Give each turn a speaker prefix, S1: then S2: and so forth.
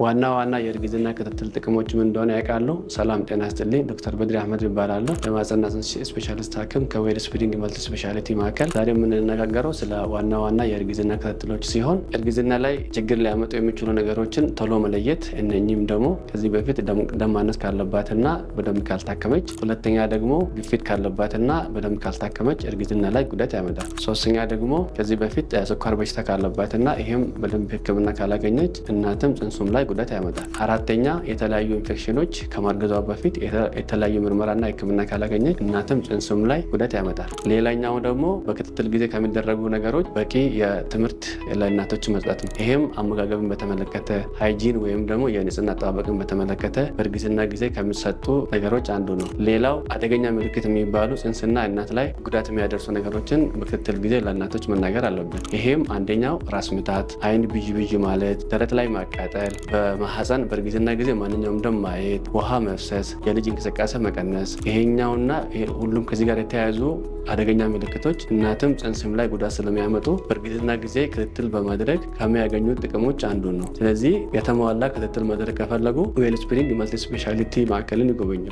S1: ዋና ዋና የእርግዝና ክትትል ጥቅሞች ምን እንደሆነ ያውቃሉ? ሰላም ጤና ይስጥልኝ። ዶክተር በድሪ አህመድ እባላለሁ። የማህጸንና ጽንስ ስፔሻሊስት ሐኪም ከ Wellspring Multi Specialty ማዕከል። ዛሬ የምንነጋገረው ስለ ዋና ዋና የእርግዝና ክትትሎች ሲሆን እርግዝና ላይ ችግር ሊያመጡ የሚችሉ ነገሮችን ቶሎ መለየት፣ እነኚህም ደግሞ ከዚህ በፊት ደም ማነስ ካለባትና በደንብ ካልታከመች፣ ሁለተኛ ደግሞ ግፊት ካለባትና በደንብ ካልታከመች እርግዝና ላይ ጉዳት ያመጣል። ሶስተኛ ደግሞ ከዚህ በፊት ስኳር በሽታ ካለባትና ይህም በደንብ ሕክምና ካላገኘች እናትም ጽንሱም ላይ ጉዳት ያመጣል። አራተኛ የተለያዩ ኢንፌክሽኖች ከማርገዟ በፊት የተለያዩ ምርመራና ሕክምና ካላገኘች እናትም ጽንሱም ላይ ጉዳት ያመጣል። ሌላኛው ደግሞ በክትትል ጊዜ ከሚደረጉ ነገሮች በቂ የትምህርት ለእናቶች መስጠት ነው። ይህም አመጋገብን በተመለከተ፣ hygiene ወይም ደግሞ የንጽህና አጠባበቅን በተመለከተ በእርግዝና ጊዜ ከሚሰጡ ነገሮች አንዱ ነው። ሌላው አደገኛ ምልክት የሚባሉ ጽንስና እናት ላይ ጉዳት የሚያደርሱ ነገሮችን በክትትል ጊዜ ለእናቶች መናገር አለብን። ይሄም አንደኛው ራስ ምታት፣ አይን ብዥ ብዥ ማለት፣ ደረት ላይ ማቃጠል፣ በማህፀን በእርግዝና ጊዜ ማንኛውም ደም ማየት፣ ውሃ መፍሰስ፣ የልጅ እንቅስቃሴ መቀነስ፣ ይሄኛውና ሁሉም ከዚህ ጋር የተያያዙ አደገኛ ምልክቶች እናትም ጽንስም ላይ ጉዳት ስለሚያመጡ በእርግዝና ጊዜ ክትትል በማድረግ ከሚያገኙት ጥቅሞች አንዱ ነው። ስለዚህ የተሟላ ክትትል ማድረግ ከፈለጉ Wellspring Multi Specialty ማዕከልን ይጎበኙ።